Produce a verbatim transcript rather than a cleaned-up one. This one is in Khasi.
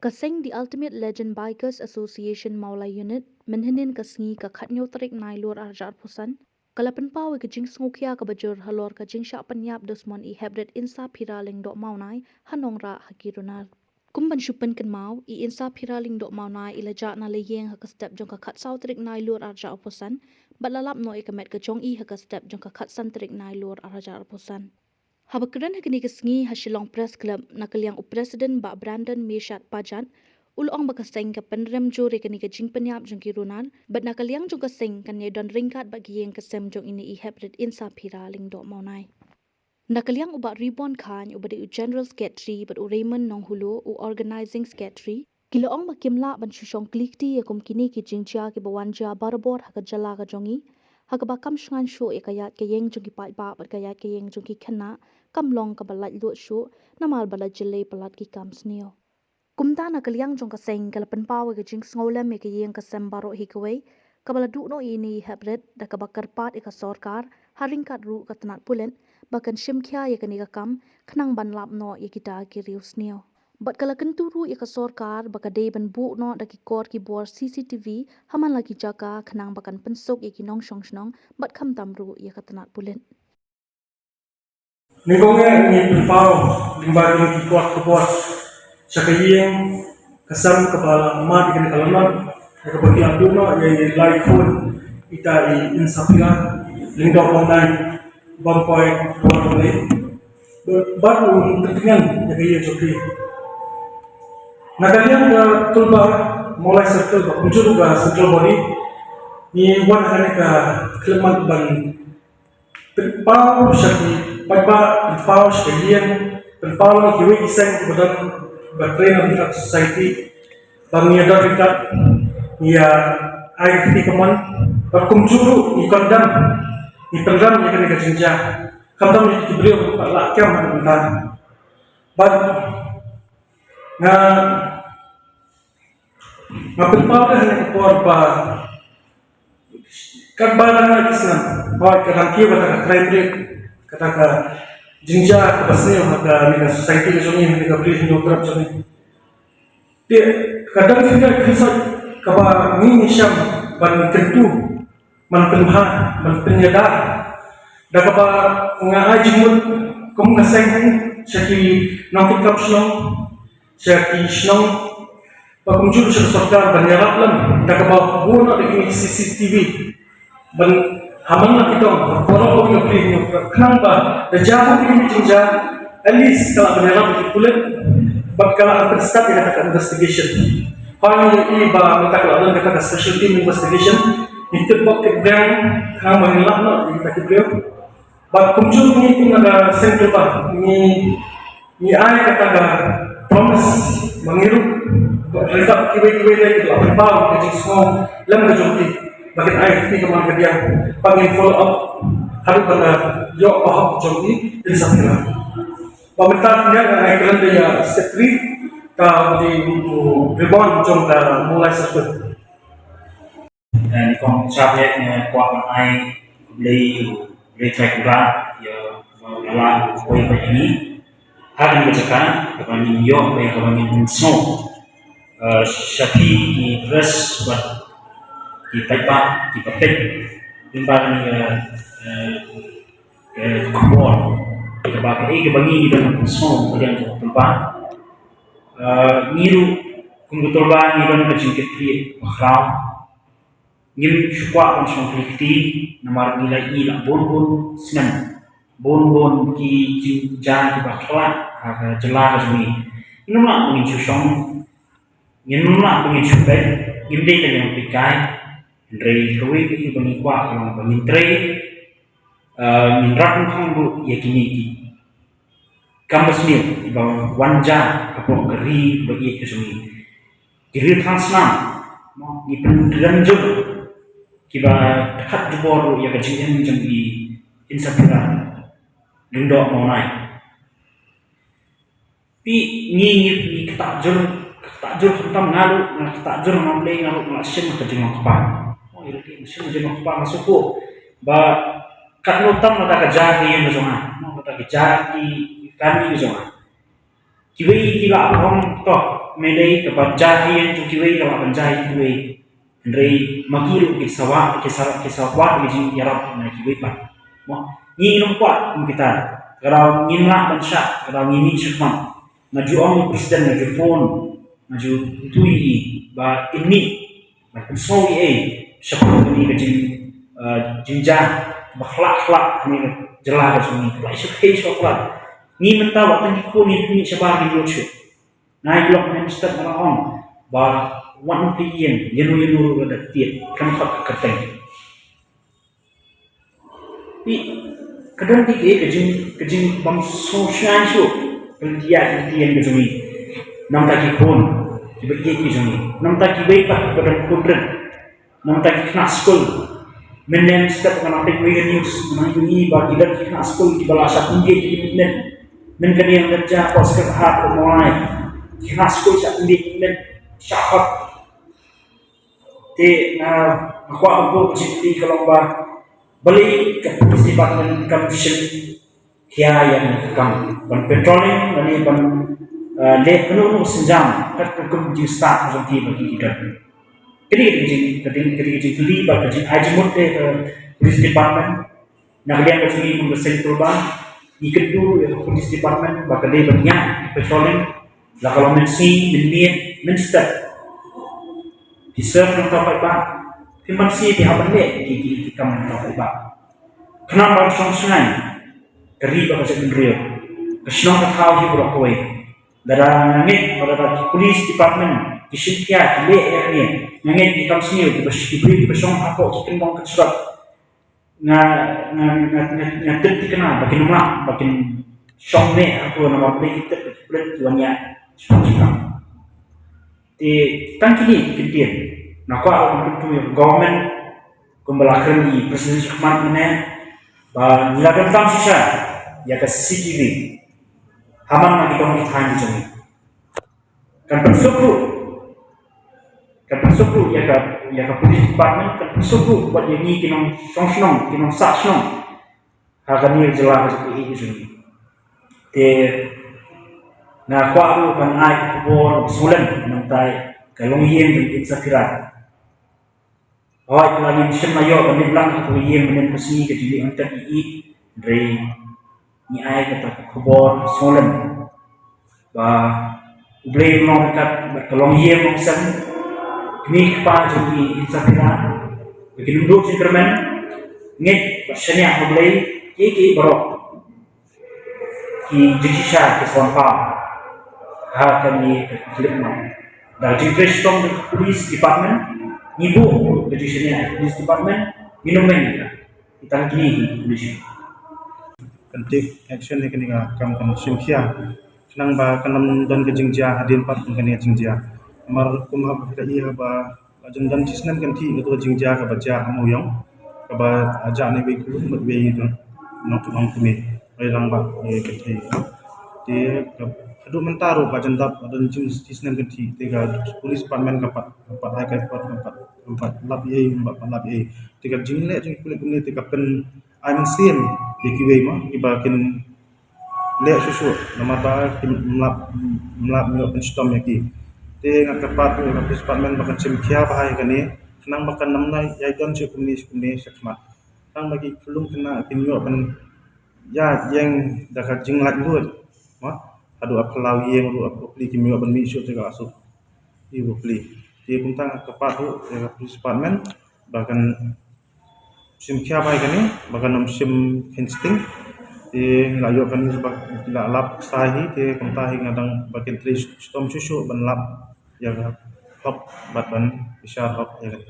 Ka seng The Ultimate Legend Bikers Association Mawlai Unit, mynhynnin ka sngi ka khatnyo tarik Nailur arhajar arphew san, ka la pynpaw ïa ka jingsngewkhia kaba jur halor ka jingshah pynïap dusmon i Heprit Insaphira Lyngdoh Mawnai ha Nongrah ha Kirunar. Kum ban shu pynkynmaw, i Insaphira Lyngdoh Mawnai i la jah na la ïing ha ka step jong ka khatsaw tarik Nailur arhajar arphew san, bad la lap noh ïa ka met ka jong i ha ka step jong ka khatsan tarik Nailur arhajar arphew san. Haba kren ha kane ka sngi ha Shillong Press Club na ka liang u President Bah Brandon Mishad Pajat, u la ong ba ka seng ka pynrem jur ïa kane ka jingpynïap jong ki runar, bad na ka liang jong ka seng kan ïai don ryngkat bad ki ïing ki sem jong ine i Heprit Insaphira Lyngdoh Mawnai. Na ka liang u Bah Ribbon Khan, uba dei u General Secretary, bad u Raymond Nonghulu, u Organizing Secretary, ki la ong ba kim lah ban shu shong kli kti ïa kum kine ki jingjia kiba wan jia barabor ha ka jylla ka jong ngi, ha kaba kam shngaiñ shuh ïa ka ïaid ka ïeng jong ki paidbah bad ka ïaid ka ïeng jong ki khynnah kam long kaba laitluid shuh, namar ba la jyllei palat ki kam sniew. Kumta na ka liang jong ka seng ka la pynpaw ïa ka jingsngewlem ïa ka ïing ka sem baroh hi kawei, kaba la duh noh ïa ine i Heprit, da kaba kyrpad ïa ka sorkar, ha ryngkat ruh ka tnat pulit, ba kan shim khia ïa kane ka kam, khnang ban lap noh ïa kita ki riewsniew. Bad ka la kyntu ruh ïa ka sorkar ba ka dei ban buh noh da ki kor ki bor C C T V ha man la ki jaka, khnang ba kan pynsuk ïa ki nongshong shnong, bad khamtam ruh ïa ka tnat pulit. Nyngkong eh ngi pynpaw lyngba kine ki kor ki bor sha ka ïing ka sem kaba la mad ïa kane ka lanot, ïa kaba ki la buh noh ïa i lai khun ita i Insaphira Lyngdoh Mawnai, bam poi bam poi. Bad u pyntieng ïa ka ïing jong ki. Na ka liang ka Tulba, Mawlai Circle, ba kumjuh ruh ka Central Body, ngi wan ha kane ka khyllipmat ban pynpaw sha ki paidbah, pynpaw sha ki ïing, pynpaw ïa kiwei ki seng kiba don, ba trei na bynta society, ba ngi ïa don ryngkat, ngi ïa ai kti kamon, bad kumjuh ruh ngi condemn, ngi pynrem ïa kane ka jingjia. Khamtam ïa ki briew ba la kem ha ka bynta. Bad nga, nga pynpaw ha kane ka por ba katba dang ïa ki snam, hooid, ka dang kiew kata ka crime rate, kata ka jingjia kaba sniew ha kane ka society ka jong ngi, ha kane ka Bri Hynñiewtrep jong ngi. Te ka dang kiew ka kynsoit kaba ngi ngi shem ban kyntu, ban pynbha, ban pynïada. Da kaba nga ai jingmut kum ka seng sha ki nongkitkam shnong, sha ki shnong, ba kumjuh sha ka sorkar ban ïarap lem da kaba buh noh da kine C C T V ban ha man la ki dong, ba baroh kawei ka Bri Hynñiewtrep, khnang ba da jia kine ki jingjia, at least ka lah ban ïarap ki pulit bad ka lah ban pynstad ïa kata ka investigation. Hooid, ngi ïohi ba mynta ka lah don kata ka special team investigation, ngi tip bok tip biang khnang ba ngin lap noh ïa kita ki briew. Bad kumjuh ngi kum na ka seng Tulba, ngi, ngi ai kata ka promise ba ngi ruh, ba ryngkat kiwei kiwei de ki la pynpaw ka jingsngew lem ka jong ki, ba kin ai kti kamon kadiang, ba ngin follow up haduh ba la ïoh ka hok jong i Insaphira. Ba mynta nga ai kren da ïa secretary, ka dei u Ribbon jong ka Mawlai Circle. Eh, nyngkong sha phi, eh, kwah ban ai khublei, khublei Trai Kynrad ïa ba u la lah u poi bad ïa ngi ha kane ka jaka kaba ngin ïoh, ba ïa kaba ngin pynsngew, eh, sha phi ki press bad ki paidbah kiba peit lyngba kane ka, eh, eh, khubor kaba kaei kaba ngi ngi dang pynsngew ba dang jong u Trai. Eh, ngi ruh kum ka Trai ngi don ka jingkitkhlieh bakhraw. Ngim shu kwah ban shong kli kti namar ngi la ïohi la bun bun snem, bun bun ki jingjia kiba khlaiñ ha ka jylla ka jong ngi. Ngim lah ba ngin shu shong, ngim lah ba ngin shu peit, ngim dei tang ïa nongpeitkai. Hynrei kawei kawei ba ngi kwah ka long ba ngin trei, eh, ngin rat ngin khang ruh ïa kine ki kam basniew kiba wan jia hapoh ka ri ba ïeit ka jong ngi. Ki riew thrang snam, mo, ngi pynrem jur kiba dkhot jubor ruh ïa ka jingim jong i Insaphira Lyngdoh Mawnai. Phi, ngi, ngi, ngi ktah jur, ktah jur khamtam nga ruh, nga ktah jur, nga Blei nga ruh, nga la shim ka jinglong kpa. Oh, ïa lade nga shim ka jinglong kpa, nga sngewthuh ba katno tam lada ka jia ka ïing ka jong nga, lada ka jia ki family ka jong nga. Kiwei ki la ong to, Mynta kaba jia ha ïing jong kiwei ka lah ban jia ha ïing kiwei. Hynrei ma ki ruh ki sa wad, ki sa, ki sa wad ïa ka jingïarap na kiwei pat. Mo, ngi ngim kwah kum kita. Ka daw ngim lah ban shah, ka daw ngi mih shakhmat. Nga ju ong ïa u president, nga ju phone, nga ju kyntu ïa i ba in mih ban pynsngew ïa i shaphang kane ka jing, eh, jingjia ba khlak khlak kane ka jylla ka jong ngi, ba i shu khei shu khlak. Ngi mynta wat tang ki khun ngi mih shabar ngi lut shuh. Nga ïa lok mynstep nga la ong ba wat nang pynïeng ïano ïano ruh da tied kan khot ka kyrteng. Pi ka don ki ka jing ka jing bam so shang shu. Pyntia pyntia ka jong ngi. Namta ki khun kiba ïeit ki jong ngi. Namta kiwei pat kiba don khun rit. Namta ki khynnah skul. Mynne mynstep nga nang peit wei ka news, nga nang ïohi ba ki don ki khynnah skul kiba la shah pynbieit ïa ki miet. Mynne ka dei ka jia hapoh Sacred Heart Mawlai. Ki khynnah skul shah pynbieit ïa ki miet, shah hot. Te nga, nga kwah ban buh ka jingkylli ka long ba balei ka police department kam shim khia ïa kane ka kam ban patrolling lane ban, eh, leh kano kano ka sienjam kat ka kum jingstad jong ki ba ki ki don. Kane ka dei ka jing, ka dei, ka dei ka jingkylli bad ka jingai jingmut te ka police department. Na ka liang ka jong ngi kum ka seng patrol ba ngi kyntu ïa ka police department ba ka dei ban ïaid patrolling la ka long mynsngi, mynmiet, mynstep. Phi serve nangta paidbah, phim banse phi hap ban leh ki, ki, ki kam nangta paidbah. Khnang ba shong shngaiñ ka ri bad ka jaitbynriew, ka shnong ka thaw hi baroh kawei. Lada nga ngeit ba lada ki police department ki shim khia, ki leh ïa kane, nga ngeit ki kam sniew kiba, ki briew kiba shong hapoh ki kynbong kynshrat. Nga, nga, nga, nga, nga tip thikna ba kin ym lah ba kin shong ne hato namar ba ki tip ba ki pulit ki wan ïa shong shong. Te tang kine ki kyntien nga kwah ban kyntu ïa ka government kumba la kren i president shakhmat mynne ba ngi la don tam shisha ïa ka C C T V ha man la ki dong ki thaiñ ki jong ngi. Kan pynsuk ruh, kan pynsuk ruh ïa ka, ïa ka police department, kan pynsuk ruh wat ïa ngi ki nongshong shnong, ki nongsah shnong ha kane ka jylla ka jong ngi. Te nga kwah ruh ban ai ka khubor sngewlem namar ka longïing jong i Insaphira. Hooid, la ngim shym la ïoh ban leit lang ha ka ïing mynne ka sngi ka jingleit hangta ïa i, hynrei ngi ai kata ka khubor sngewlem ba U Blei un long ryngkat bad ka longïing longsem, kmie kpa jong i Insaphira, ba kin ym duh jingkyrmen, ngeit bad shaniah ha U Blei kiei kiei baroh ki jingshisha ki sa wan paw ha kane ka khyllipmat. Da ka jingtrei shitom jong ka police department, ngi buh ka jingshaniah ka police department, ngin ym meng ïa ka. Tang kine hi ka police. Kan take action ïa kane ka kam, kan shim khia khnang ba kan ym don ka jingjia hadien pat kum kane ka jingjia. Namar kum haba ka i haba la jan don shi snem kynthih kato ka jingjia kaba jia ha Mawïong, kaba jia ne wei khlum bad wei nong, nongkmie, wei rangbah, eh, kynthei. Te ka, haduh mynta ruh ba jan dap ba don jing shi snem kynthih te ka police department kam pat, kam pat ai ka report, kam pat, kam pat lap ei, kam pat lap ei. Te ka jingleh jong ki pulit kumne te ka pyn ai mynsiem ïa kiwei mo kiba kin leh shuh shuh namar ba kim lap, kim lap ïoh pynshitom ïa ki. Te nga kyrpad ïa ka police department ba kan shim khia bha ïa kane khnang ba kan ym ïai don shuh kumne shuh kumne shakhmat. Khnang ba ki khyllung khynnah kin ïoh ban ïaid ïeng da ka jinglaitluid. Mo, haduh ha phyllaw ïing ruh ha phyllaw pli kim ïoh ban mih shuh te ka la suk ïa u pli. Te kumta nga kyrpad ruh ïa ka police department ba kan shim khia bha ïa kane, ba kan ym shim khein sting. Te ngi la ïoh ka news ba ki la lap ksai hi, te kumta hi nga dang ba kin trei shitom shuh shuh ban lap ïa ka hok bad ban bishar hok ïa kane.